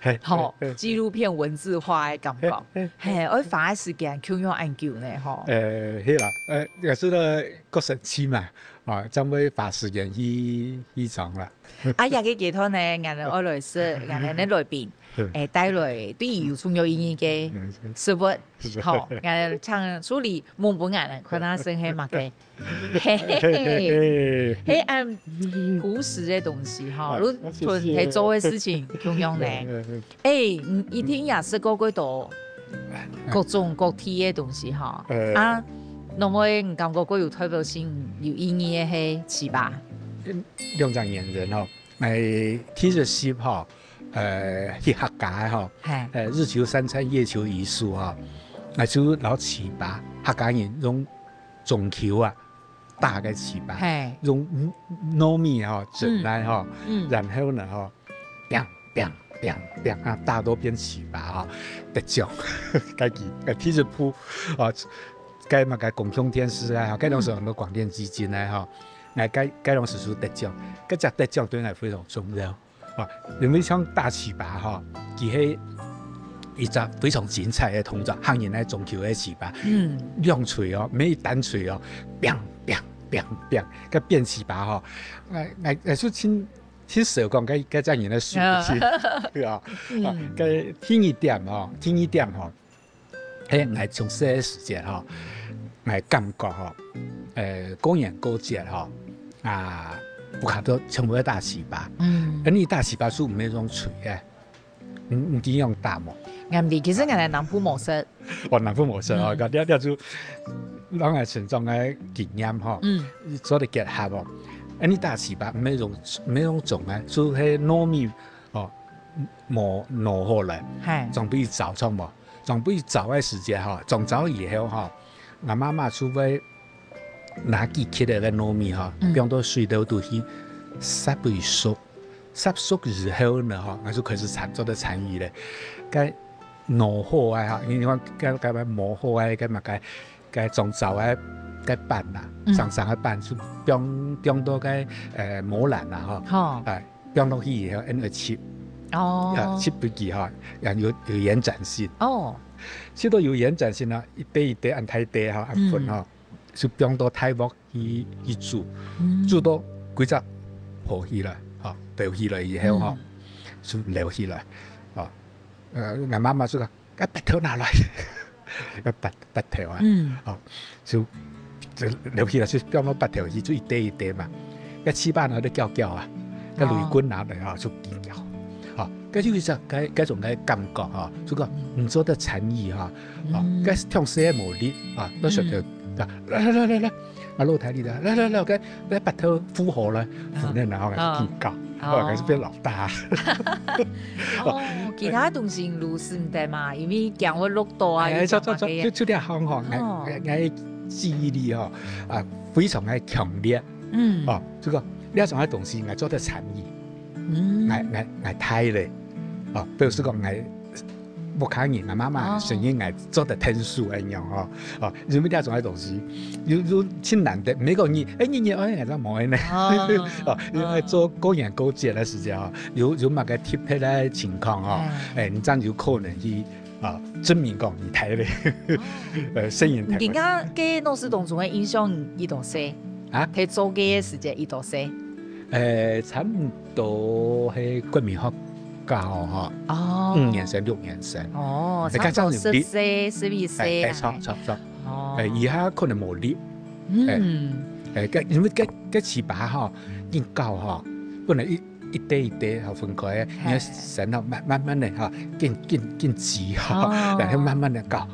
嘿，吼，嘿，嘿。紀錄片文字化个感覺，嘿，嘿。嘿，愛花个時間共樣恁久呢，吼。呃，係啦，呃，也係个過程期嘛，啊，正會花時間去，去創啦。啊，這个階段呢，𠊎等愛來食，𠊎等个來賓，嗯。誒，帶來對佢有重要意義个嗯，食物，是。吼，𠊎等請助理問分𠊎等，看下先係麼个。嘿嘿嘿，嘿，嘿，嘿，恁樸實个東西吼，啊，你同佢做个事情共樣呢。嗯，嗯，嗯。誒，你一定也食過幾多各種各地个東西吼。呃。啊，哪位你感覺過有代表性、有意義个係粢粑？兩隻原因吼，誒，第一係吼，呃，去客家个吼，嘿。呃，日求三餐，夜求一宿吼，那就摎粢粑，客家人用中秋啊，打个粢粑，嘿。用糯米吼，整來吼，嗯。然後呢吼，砰砰砰砰啊，打到變粢粑吼，得獎。該期，呃，第一部，哦，該麼个公共電視啊，該當時很多廣電基金啊，吼，𠊎該，該當時係得獎，該隻得獎對𠊎非常重要。啊，因為像打粢粑吼，佢係一隻非常精彩个動作，客人愛中秋个粢粑，嗯。兩錘哦，每一單錘哦，砰砰砰砰，該變粢粑吼，𠊎，𠊎，𠊎就盡，盡少講，該，該隻人个輸毋起，對啊。嗯。啊，該第二點吼，第二點吼， 嘿，𠊎從細个時節吼，𠊎感覺吼，呃，過年過節吼，啊，屋下都全部愛打粢粑。嗯。啊，你打粢粑係毋係用錘个？你，你知用打無？𠊎毋知，其實𠊎南部無食。哦，南部無食哦，嗯。這，這就，𠊎成長个經驗吼，嗯。做得結合哦。啊，你打粢粑毋係用，毋係用種个，係該糯米 哦，無挼好咧，嘿。準備燥著無？準備燥个時節吼，裝燥以後吼，𠊎媽媽就會拿幾克个糯米吼，嗯。放到水兜肚去煠佢熟，煠熟以後呢吼，𠊎就開始參，做得參與咧。該挼好个吼，因為講該，該，該挼好个，該麼个， 該裝燥个，該粄啊，嗯。長長个粄，就放，放到該，呃，磨籃啊，吼。吼。哎，放落去以後，恁樣切。哦。啊，切分佢吼，啊，有，有延展性。哦。切到有延展性啊，一垤一垤恁大垤吼，恁分吼，嗯。就放到大鑊去，去煮。嗯。煮到幾隻浮起來，吼，浮起來以後吼，嗯。就撈起來，吼。呃，𠊎媽媽就講， 該鈸頭拿來，該鈸，鈸頭啊，嗯。哦，就，就撈起來，就放到鈸頭去，就一垤一垤嘛。該粢粑呢，就攪攪啊，該雷棍拿來啊，就攪攪。哦，該就係該，該種个感覺哈，就講你做得參與哈，哦，嗯。該係忒細个無力啊，都曉得，嗯。啊，來來來來來，啊，老弟你來，來來來，該，該鈸頭扶好來，扶呢，然後開始攪，哦。哦，開始變老大。 哦，其他東西就毋使得嘛，因為驚會落到啊，哎，又驚麼个啊。就，就，就，就這項吼，𠊎，哦。𠊎，𠊎記憶力吼，啊，非常个強烈。嗯。哦，這個，這種个東西，𠊎做得參與。嗯。𠊎，𠊎，𠊎大咧。哦，比如說講，𠊎屋下人，𠊎媽媽，哦。承認𠊎做得𢯭手恁樣吼。哦，因為這種个東西，有，有盡難得，每個人，哎，你，你，哎，𠊎就無呢。哦。哦，因為做過年過節个時節吼， 有，有麼个特別个情況吼，哎。哎，你正有可能去，啊，證明講你大咧，哦。呃，聲音大咧。你今个老師當中个印象幾多歲？啊？佢做个時節幾多歲？呃，差不多係國民學校吼，哦。五年生、六年生。哦，哎，差不多該正有力。十歲、十一歲啊。哎，哎，差，差，差。哦。哎，以下可能無力。嗯。哎，哎，該，因為該，該粢粑吼，緊攪吼，本來一 一垤一垤吼分開，嘿。你愛先吼慢，慢慢个吼，緊，緊，緊擠吼，哦。然後慢慢个攪，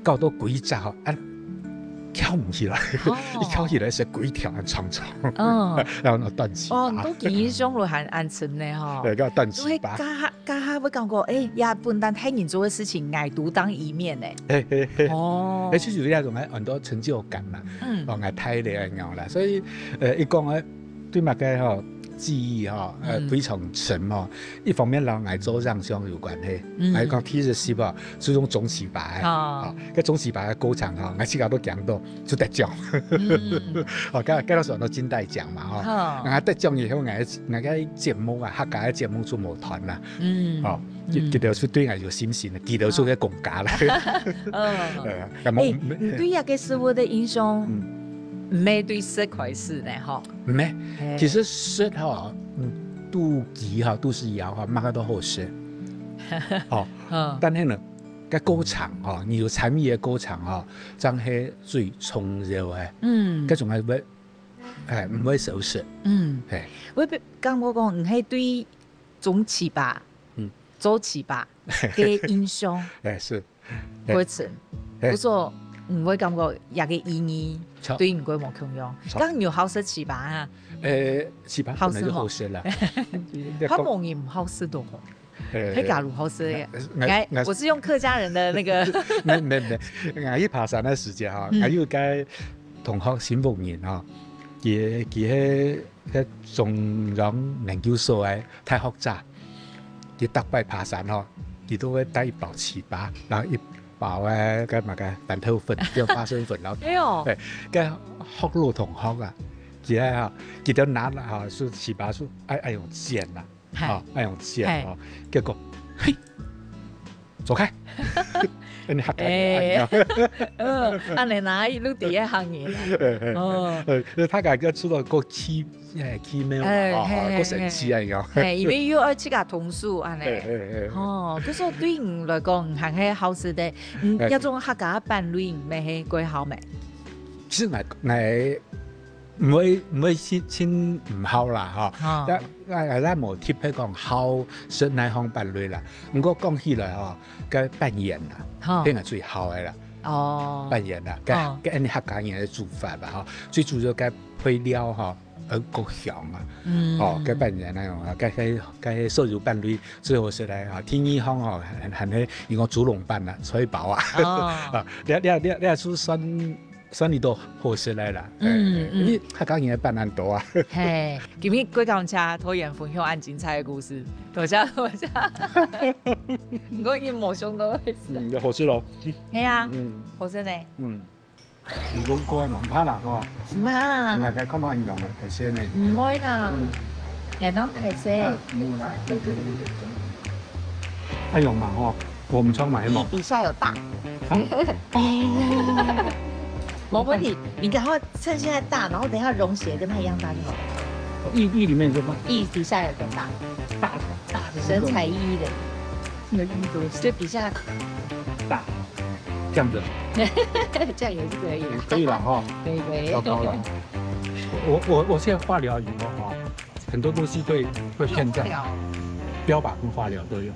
攪到幾隻吼，啊，翹毋起來，哦。一翹起來係幾條恁長長，哦。然後呢斷粢粑。哦，你都已經想到恁，恁深呢吼。對，叫斷粢粑。就會加下，加下會感覺，哎，也分擔大人做个事情，𠊎獨當一面呢。嘿，嘿，嘿。哦。哎，其實有那種很多成就感嘛，嗯。哦，𠊎大咧恁樣啦，所以，呃，一講，呃，對麼个吼，記憶哈，呃，嗯。非常深哈。一方面摎𠊎做影像有關係，嗯。𠊎講第一集啊，就用中期吧，哦。啊，該中期吧个過程哈，𠊎自家都驚到，就得獎。嗯。哦，該，該老師很多金帶獎嘛，哈。哦。啊，得獎以後，𠊎，𠊎个節目啊，客家个節目就無斷啦。嗯。哦，嗯。佢，佢兜就對𠊎有信心了，佢兜就个公家了。嗯。呃，那麼，誒，你對這個食物个印象，嗯。毋係對食開始呢，吼？ 毋係，嘿。其實食吼，嗯，肚飢吼，肚屎枵吼，麼个都好食。哦，嗯。但係呢，該過程吼，你有參與个過程吼，正係最重要个。嗯。該種還會，哎，毋會少食。嗯。嘿。𠊎感覺講，你係對中期吧，嗯。早期吧，个印象。哎，是。 過程。嘿。毋過，你會感覺這個意義著。對你過無共樣。著。該你有好食粢粑啊？呃，粢粑本來就好食啦。好食無？佢無人毋好食个吼。呃，佢假如好食个。𠊎，𠊎，𠊎，𠊎，我是用客家人的那個。沒，沒，沒，𠊎去爬山个時節哈，嗯。𠊎有個同學新豐人哈，佢，佢係，係中央研究所个大學者。 佢逐擺爬山吼，佢都會帶一包粢粑，然後一包个，該麼个番豆粉，叫花生粉，然後，哎喲。對，該學老同學啊，佢啊，佢就拿了哈，係粢粑，係愛，愛用剪啦，嘿。吼，愛用剪，嘿。吼，結果，嘿，走開，恁樣嚇到佢，哎。恁樣。嗯，恁樣哪有你在該行業啊？嘿，嘿，哦。呃，他感覺出了個氣 哎，奇妙嘛，哎，哦，嘿，嘿，夠神奇啊，嘿。有。嘿，因為又愛自家動手恁樣。嘿，嘿，嘿。哦，可是對你來講，你還係好食个，嗯，哎。該種客家个粄類，你乜係過好無？其實𠊎，𠊎毋會，毋會盡，盡毋好啦，吼。哦。但，𠊎，𠊎，𠊎無特別講好食哪項粄類啦。毋過講起來吼，該粄圓啦，吼。係𠊎最好个啦。哦。粄圓啦，該，哦。該恁樣客家人个煮法吧，吼。最主要該配料吼， 呃，夠香啊。嗯。哦，該粄圓恁樣啊，該，該，該所有粄類最好食个啊。第二項哦，還，還係一個豬籠粄啊，菜包啊。哦。啊，這，這，這，這係算，算一道好食个啦。嗯，哎，嗯。因為客家人个粄恁多啊。嘿，今日過感謝導演分享恁精彩个故事，多謝，多謝。毋過已經無想到會食。嗯，好食咯。係啊，嗯。好食呢。嗯。 你講過毋怕啦，係嘛？毋怕啦。來，來看看你用个海鮮呢。毋會啦。嗯。來，當海鮮。嗯。哎喲媽吼，我們常買嘛。比，比下有大。啊？哎，沒問題，你趕快趁現在大，然後等一下融雪跟它一樣大就好了。意，意裡面是嗎？意比下有更大。大，大的那種。神采奕奕的。那意都是。就比下大。 這樣子。這樣也是可以的。可以了哈。可以，可以。糟糕了。我，我，我現在化療以後哈，很多東西會，會騙這樣。化療。標靶跟化療都有。